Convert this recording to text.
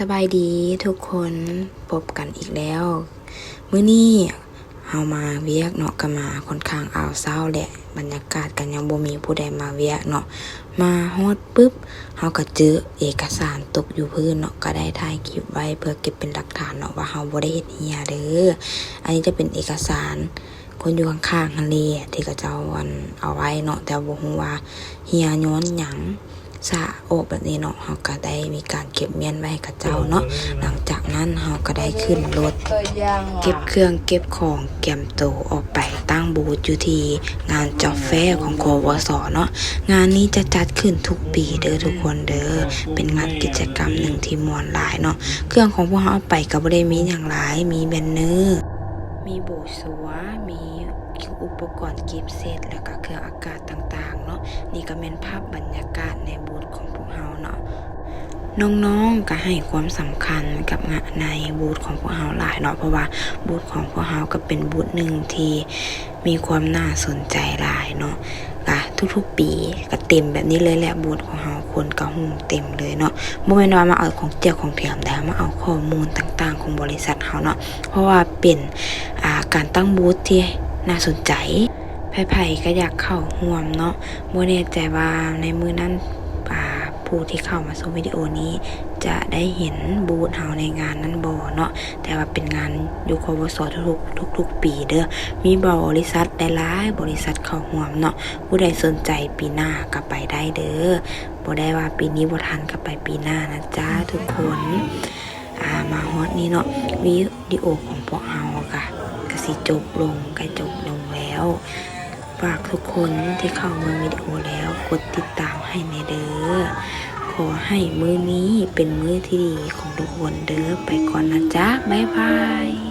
ສະບາຍດີທຸກຄົນ, ພົບກັນອີກແລ້ວ. ມື້ນີ້ເຮົາມາວຽກເນາະ, ກໍມາຄ່ອນຂ້າງອາວເຊົ້າ ແລະ ບັນຍາກາດກໍຍັງບໍ່ມີຜູ້ໃດມາວຽກເນາະ. ມາຮອດປຶບ ເຮົາກໍເຈີເອກະສານຕົກຢູ່ພື້ນເນາະ, ກໍໄດ້ຖ່າຍຄລິບໄວ້ເພື່ອເກັບເປັນຫຼັກຖານເນາະ ວ່າເຮົາບໍ່ໄດ້ເຮັດເຮ່ຍເດີ. ອັນນີ້ຈະເປັນເອກະສານຄົນຢູ່ຂ້າງໆຫັ້ນແຫຼະ ທີ່ເຂົາເຈົ້າ ອັນ ເອົາໄວ້ເນາະ, ແຕ່ບໍ່ຮູ້ວ່າເຮ່ຍຍ້ອນຫຍັງ ສະອອກແບບນີ້ເນາະ. ເຮົາກໍໄດ້ມີການເກັບມ້ຽນໄວ້ໃຫ້ເຂົາເຈົ້າເນາະ. ຫຼັງຈາກນັ້ນເຮົາກໍໄດ້ຂຶ້ນລົດ ເກັບເຄື່ອງເກັບຂອງ ກຽມໂຕອອກໄປຕັ້ງບູດຢູ່ທີ່ງານ Job Fair ຂອງ ກວສ ເນາະ. ງານນີ້ຈະຈັດຂຶ້ນທຸກປີເດີທຸກຄົນເດີ, ເປັນງານກິດຈະກຳໜຶ່ງທີ່ມ່ວນຫຼາຍເນາະ. ເຄື່ອງຂອງພວກເຮົາເອົາໄປກໍບໍ່ໄດ້ມີຫຍັງຫຼາຍ, ມີແບນເນີ, ມີໂບຣຊັວ, ມີອຸປະກອນກີບເຊັດ ແລ້ວກໍເຄື່ອງອາກາດຕ່າງໆເນາະ. ນີ້ກໍແມ່ນພາບບັນຍາກາດໃນບູດຂອງພວກເຮົາເນາະ. ນ້ອງໆກໍໃຫ້ຄວາມສຳຄັນກັບງານໃນບູດຂອງພວກເຮົາຫຼາຍເນາະ, ເພາະວ່າບູດຂອງພວກເຮົາກໍເປັນບູດໜຶ່ງທີ່ມີຄວາມໜ້າສົນໃຈຫຼາຍເນາະ. ກະທຸກໆປີກະເຕັມແບບນີ້ເລີຍແຫຼະ, ບູດຂອງເຮົາຄົນກະໂຮມເຕັມເລີຍເນາະ. ບໍ່ແມ່ນວ່າມາເອົາຂອງແຈກຂອງແຖມໃດ, ມາເອົາຂໍ້ມູນຕ່າງໆຂອງບໍລິສັດເຮົາເນາະ, ເພາະວ່າເປັນ ອ່າ ການຕັ້ງບູດທີ່ໜ້າສົນໃຈ. ໃຜໆກໍຢາກເຂົ້າຮ່ວມເນາະ. ບໍ່ແນ່ໃຈວ່າໃນມື້ນັ້ນ ອ່າ ຜູ້ທີ່ເຂົ້າມາຊົມວິດີໂອນີ້ຈະໄດ້ເຫັນບູດເຮົາໃນງານນັ້ນບໍ່ເນາະ, ແຕ່ວ່າເປັນງານຢູ່ ກວສ ທຸກໆ ທຸກໆປີເດີ. ມີບໍລິສັດຫຼາຍໆບໍລິສັດເຂົ້າຮ່ວມເນາະ. ຜູ້ໃດສົນໃຈປີໜ້າກໍໄປໄດ້ເດີ, ບໍ່ໄດ້ວ່າປີນີ້ບໍ່ທັນກໍໄປປີໜ້ານະຈ້າທຸກຄົນ. ອ່າ ມາຮອດນີ້ເນາະ, ວິດີໂອຂອງພວກເຮົາກະ ກະຊິຈົບລົງ, ໃກ້ຈົບລົງແລ້ວ. ຝາກທຸກຄົນທີ່ເຂົ້າເບິ່ງວິດີໂອແລ້ວ ກົດຕິດຕາມໃຫ້ແດ່ເດີ. ຂໍໃຫ້ມື້ນີ້ເປັນມື້ທີ່ດີຂອງທຸກຄົນເດີ. ໄປກ່ອນນະຈ້າ, ບາຍບາຍ.